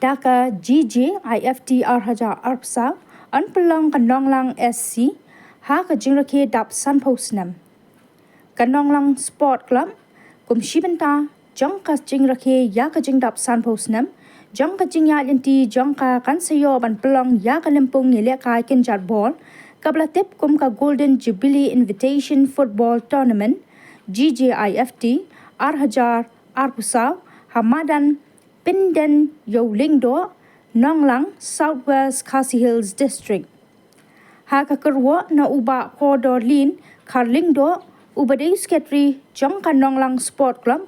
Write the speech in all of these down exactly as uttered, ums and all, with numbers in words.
Da ka G J I F T ar hajar arphew saw, yn pynlong ka Nonglang S C ha ka jingrakhe dap sanphew snem. Ka Nonglang Sport Club, kum shi bynta jong ka jingrakhe ïa ka jingdap sanphew snem jong ka jingïaid lynti jong ka, kan sa ïoh ban pynlong ïa ka lympung ïalehkai kynjat ball kaba la tip kum ka Golden Jubilee Invitation Football Tournament, G J I F T ar hajar arphew saw, ha madan Pynden Ïew Lyngdoh, Nonglang, South West Khasi Hills District. Ha ka kyrwoh na u Bah Kordor Lin Khar Lyngdoh, uba dei u Secretary jong ka Nonglang Sport Club,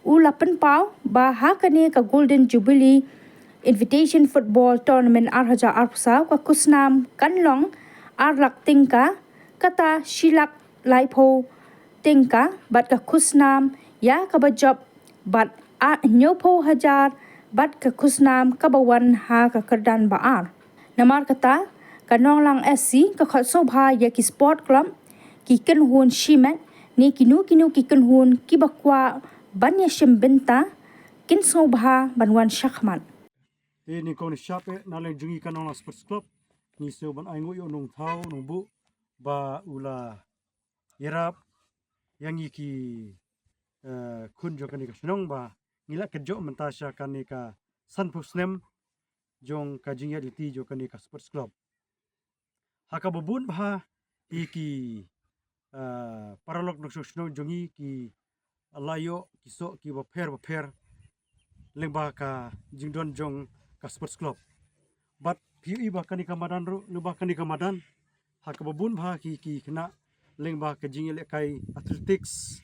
u la pynpaw ba ha kane ka Golden Jubilee Invitation Football Tournament ar hajar arphew saw, ka khusnam kan long ar lak tyngka, kata shi lak laiphew tyngka, bad ka khusnam ïa kaba jop bad ar hynñiewphew hajar, bad ka khusnam kaba wan ha ka kyrdan ba ar. Namar kata, ka Nonglang S C ka khot sngewbha ïa ki sport club, ki kynhun shimet, ne kino kino ki kynhun kiba kwah ban ïashim bynta, kin sngewbha ban wan shakhmat. Te nyngkong nyngshap eh, na liang jong ngi ka Nonglang Sports Club, ngi sngew ban ai nguh ïa u nongthaw u nongbuh ba u la ïarap ïa ngi ki, eh, khun jong kane ka shnong ba ngi la kynjoh mynta sha kane ka sanphew snem jong ka jingïaid lynti jong kane ka Sports Club. Ha kaba bun bha ïa ki, eh, paralok nongshong shnong jong ngi ki la ïoh ki soh kiba pher bapher lyngba ka jingdon jong ka Sports Club. Bad phi ïohi ba kane ka madan ruh, lyngba kane ka madan, ha kaba bun bha ki, ki khynnah lyngba ka jingïalehkai athletics,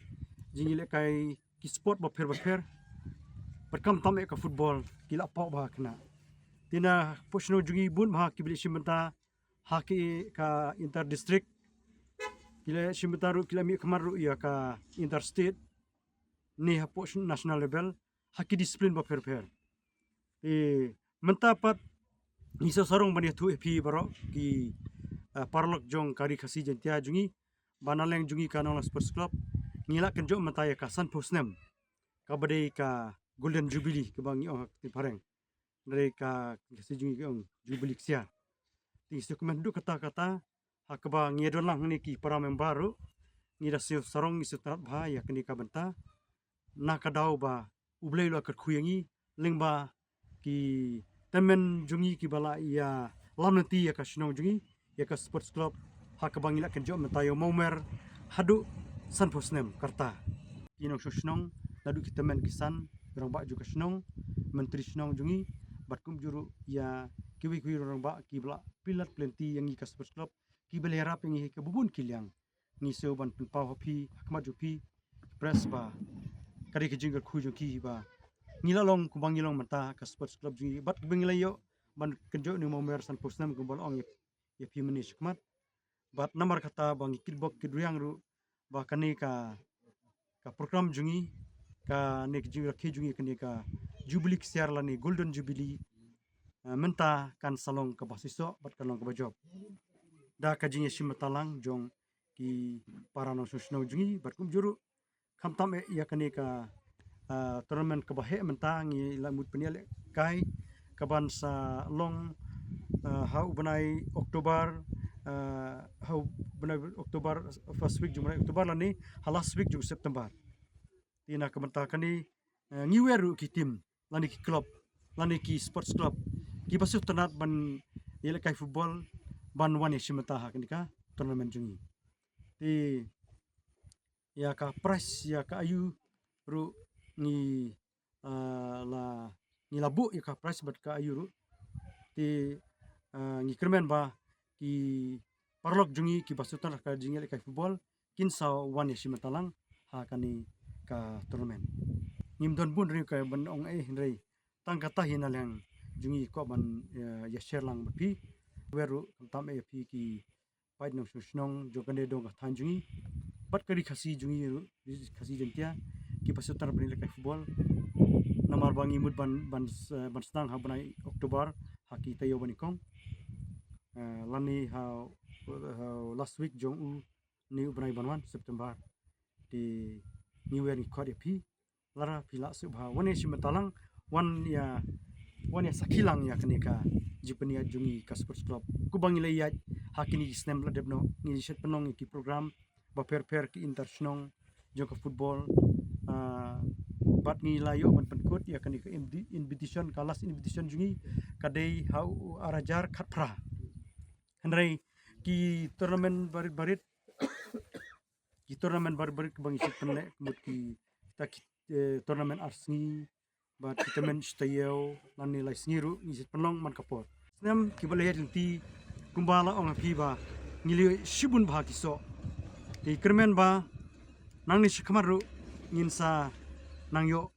jingïalehkai ki sport bapher bapher, bad khamtam eh ka football, ki la paw bha khynnah. Te na pdeng shnong jong ngi bun bha kiba la shim bynta ha ki ka inter district, ki la shim bynta ruh, ki la mih khmat ruh ïa ka inter state, ne hapoh national level, ha ki discipline bapher bapher. Te mynta pat ngi sngew sarong ban ïathuh ïa phi baroh ki, eh, paralok jong ka Ri Khasi Jaiñtia jong ngi, ba na liang jong ngi ka Nonglang Sports Club, ngi la kynjoh mynta ïa ka sanphew snem, kaba dei ka Golden Jubilee kaba ngi ong ha ka ktien phareng, hynrei ka Khasi jong ngi ki ong Jubilee Ksiar. Te ngi sngewkmen haduh katta katta, ha kaba ngi don lang hangne ki para member ruh, ngi da sngew sarong, ngi sngewtynnat bha ïa kane ka bynta, na ka daw ba U Blei u la kyrkhu ïa ngi lyngba ki tymmen jong ngi kiba la ïalam lynti ïa ka shnong jong ngi, ïa ka sports club, ha kaba ngi la kynjoh mynta ïa u mawmer haduh sanphew snem ka rta. Ki nongshong shnong, naduh ki tymmen ki san, rangbah jong ka shnong, myntri shnong jong ngi, bad kumjuh ruh ïa kiwei kiwei rangbah kiba la pynlait pynlynti ïa ngi ka sports club, kiba la ïarap ïa ngi ha kiba bun ki liang. Ngi sngew ban pynpaw ha phi, ha khmat jong phi, press, ba ka dei ka jingkyrkhu jong ki ba ngi la long kumba ngi long mynta ka sports club jong ngi, bad ba ngi la ïoh ban kynjoh ïa une u mawmer sanphew snem kumba la ong ïa, ïa phi mynne shakhmat. Bad namar kata ba ngi kitbok kitrwiang ruh ba kane ka, ka program jong ngi, kane ka jingrakhe jong ngi, kane ka Jubilee Ksiar lane Golden Jubilee, eh, mynta kan sa long kaba shisha bad kan long kaba jop. Da ka jingïashim bynta lang jong ki para nongshong shnong jong ngi, bad kumjuh ruh khamtam eh ïa kane ka, ah, tournament kaba heh mynta, ngi la mut pynïalehkai, kaban sa long, ah, ha u bnai October, ah, ha u bnai October, first week jong u bnai October lane ha last week jong u September. Te na ka bynta kane, eh, ngi wer ruh ki team lane ki club lane ki sports club kiba sngewtynnat ban ïalehkai football, ban wan ïashim bynta ha kane ka tournament jong ngi. Te ïa ka prize, ïa ka aïu ruh ngi, ah, la, ngi la buh ïa ka prize bad ka aïu ruh. Te, ah, ngi kyrmen ba ki paralok jong ngi kiba sngewtynnat ka jingïalehkai football kin sa wan ïashim bynta lang ha kane ka tournament. Ngim don bun ruh kaban ong ei, hynrei tang kata hi na liang jong ngi kwah ban, eh, ïa share lang bad phi. Wer ruh khamtam eh ïa phi ki paid nongshong shnong jong kane dong ka thaiñ jong ngi, bad ka Ri Khasi jong ngi ruh, Ri Khasi Jaiñtia, kiba sngewtynnat ban ïalehkai football. Namar ba ngi mut ban, ban, eh, ban sdang ha u bnai October ha ki taïew ba nyngkong, eh, lane ha, ha last week jong une u bnai ban wan, September. Te ngi wer, ngi khot ïa phi, lada phi lah shuh ba wan ïashim bynta lang, wan ïa, wan ïa sakhi lang ïa kane ka jingpynïaid jong ngi ka sports club. Kumba ngi la ïaid ha kine ki snem la dep noh, ngi la shet pynlong ïa ki program bapher pher, ki inter shnong jong ka football. Ah, bad ngi la ïoh ban pynkut ïa kane ka invi- invitation, ka last invitation jong ngi ka dei ha u ar hajar khatphra. Hynrei ki tournament barit barit ki tournament barit barit ba ngi shet pynleh, ka mut ki, kita ki, eh, tournament ar sngi, bad ki tournament shi taïew, lane lai sngi ruh ngi shet pynlong man ka por. Snem kiba la ïaid lynti, kumba la ong ha phi ba ngi la ïoh shibun bha ki soh. Te kyrmen ba nangne shakhmat ruh ngin sa nang ïoh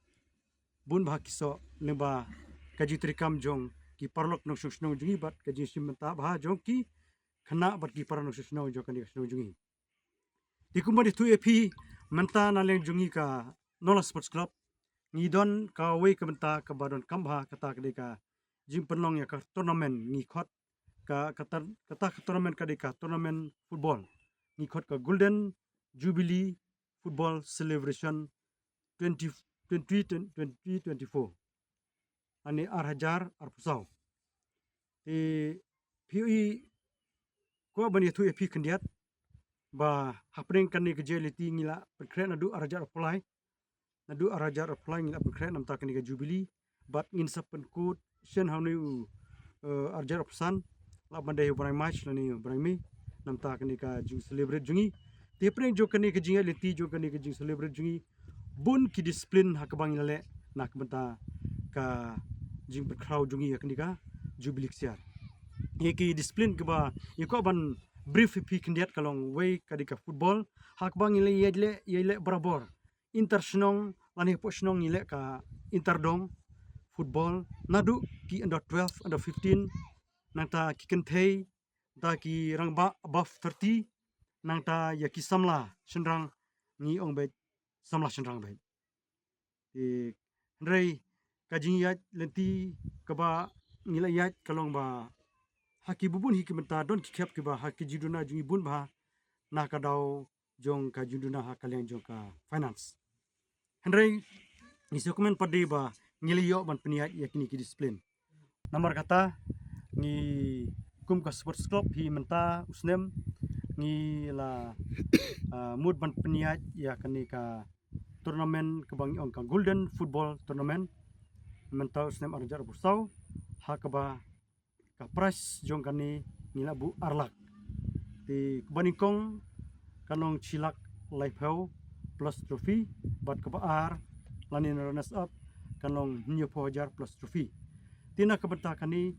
bun bha ki soh lyngba ka jingtrei kam jong ki paralok nongshong shnong jong ngi bad ka jingshim bynta bha jong ki khynnah bad ki para nongshong shnong jong kane ka shnong jong ngi. Te kumba ïathuh ïa phi mynta na liang jong ngi ka Nonglang Sports Club, ngi don kawei ka bynta kaba donkam bha, kata ka dei ka jingpynlong ïa ka tournament, ngi khot ka, kata, kata ka tournament ka dei ka tournament football. Ngi khot ka Golden Jubilee Football Celebration twenty, twenty, twenty twenty-four. Lane ar hajar arphew saw. Te phi ïohi, kwah ban ïathuh ïa phi khyndiat ba hapdeng kane ka J L A T ngi la pynkhreh naduh ar hajar arphew lai. Naduh ar hajar arphew lai ngi la pynkhreh namar kane ka Jubilee. Bad ngin sa pynkut shen hangne u, eh, ar hajar arphew san, lah ban dei u bnai March lane u bnai May, namar kane ka jing celebrate jong ngi. Te hapdeng jong kane ka jingïaid lynti jong kane ka jing celebrate jong ngi, bun ki discipline ha kaba ngi la leh na ka bynta ka jingpynkhraw jong ngi ïa kane ka Jubilee ksiar. Ïa ki discipline kaba ngi kwah ban brief ïa phi khyndiat ka long, wei ka dei ka football, ha kaba ngi la ïaid leh, ïaid leh barabor. Inter shnong lane hapoh shnong ngi leh ka inter dong football, naduh ki under twelve, under fifteen, nangta ki kynthei, nangta ki rangbah above thirty, nangta ïa ki samla shynrang, ngi ong beit samla shynrang beit. Te hynrei ka jingïaid lynti kaba ngi la ïaid ka long ba ha ki bun hi ki bynta don ki khep kiba ha ki jingduna jong ngi bun bha na ka daw jong ka jingduna ha ka liang jong ka finance. Hynrei ngi sngewkmen pat de ba ngi la ïoh ban pynïaid ïa kine ki discipline. Namar kata ngi kum ka sports club hi mynta u snem ngi la, ah, mut ban pynïaid ïa kane ka tournament kaba ngi ong ka Golden Football Tournament mynta u snem ar hajar arphew saw, ha kaba ka prize jong kane ngi la buh ar lak. Te kaba nyngkong kan long shi lak laiphew plus trophy, bad kaba ar lane runners up kan long hynñiewphew hajar plus trophy. Te na ka bynta kane,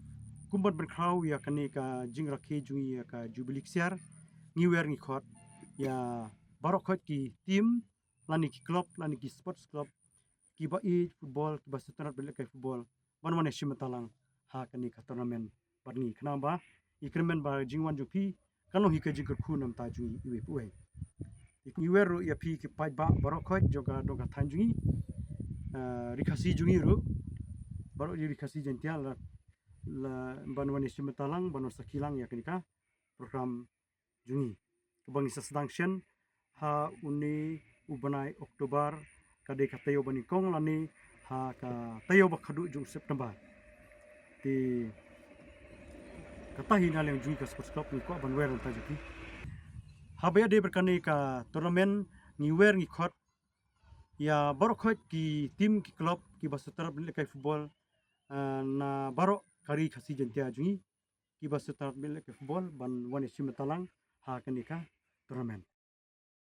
kum ban pynkhraw ïa kane ka jingrakhe jong ngi ïa ka Jubilee ksiar, ngi wer ngi khot ïa baroh khoit ki team lane ki club lane ki sports club kiba ïeit football, kiba sngewtynnat ban lehkai football, ban wan ïashim bynta lang ha kane ka tournament bad ngi, khnang ba ngi kyrmen ba jingwan jong phi kan long hi ka jingkyrkhu na ka bynta jong ngi iwei pa iwei. Ngi wer ruh ïa phi ki paidbah baroh khoit jong ka dong ka thaiñ jong ngi, eh, ri Khasi jong ngi ruh, baroh ri, ri Khasi Jaiñtia la, la ban wan ïashim bynta lang, ban wan sakhi lang ïa kane ka program jong ngi kaba ngi sa sdang shen ha une u bnai October, ka dei ka taïew ba nyngkong lane ha ka taïew ba khadduh jong September. Te kata hi na liang jong ngi ka sports club ngi kwah ban wer na ka bynta jong phi. Haba ïadei bad kane ka tournament ngi wer ngi khot ïa baroh khoit ki team ki club kiba sngewtynnat ban lehkai football, eh, na baroh ka ri Khasi Jaiñtia jong ngi kiba sngewtynnat ban lehkai football ban wan ïashim bynta lang ha kane ka tournament.